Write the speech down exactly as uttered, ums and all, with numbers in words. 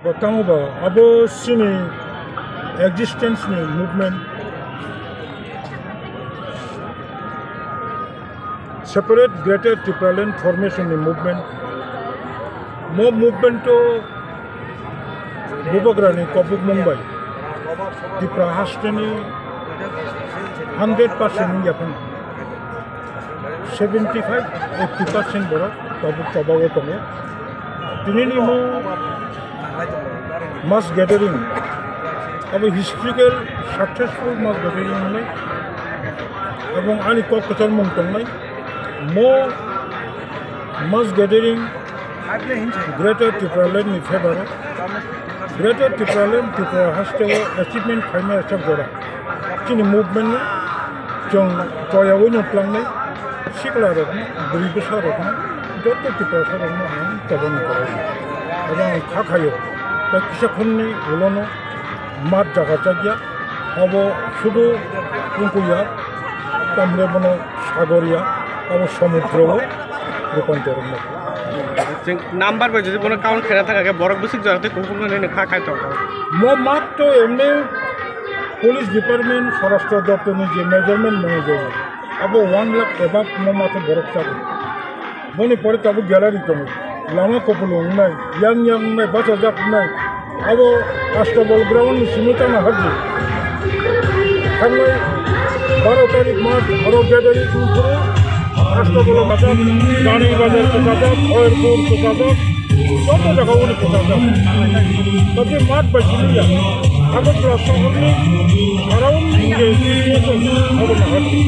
Bo tamo ba abo chini existence ni movement, separate Greater Tipraland formation ni movement. Mo movement to Bubagra ni kobuk mung bai Tipra haste ni hundred percent wngya phano seventy five eighty percent borok tabuk choba o tongo. Tini ni mo mass gathering abo historical successful mass gathering wngnai. Ebong ani kok kwchar mung tongnai mo mass gathering Greater Tipraland ni favor o. Greater Tipraland Tripura haste o achievement khaimai aswk jora. Chini movement no chwng choyaui no tlangnai sikla rok no, bwrwi bwsa rok no, joto Tiprasa rok no ang chobani kwrwi. Abo ang kha khaio, tei kisa khunni ulo no mat jaga chakya, abo sudu wngkukya, tamle bono sagor ya, abo somudro o rupantor wngma. Chwng number bai jodi bono count khaina thangkha khe borok bwswk jora tei kuphur nini kha khai tongkha. Mo mat to emni police department, swarashtra doptor ni je measurement mano jago, abo one lakh above mo mat borok chago. Boni pore tabuk gallery tongo. Lama kopolo wngnai, yang yang wngnai, bachajak wngnai. Abo Astabol ground ni simi tangna hardi. Thangnai baro tarik mas oro gathering wngphuru Astabol bachajak, Rani Bazar bachajak, Khairpur bachajak, joto jaga uni bachajak. Tapi mat bai simi ya. Agartala sohor ni around je abo na hardi.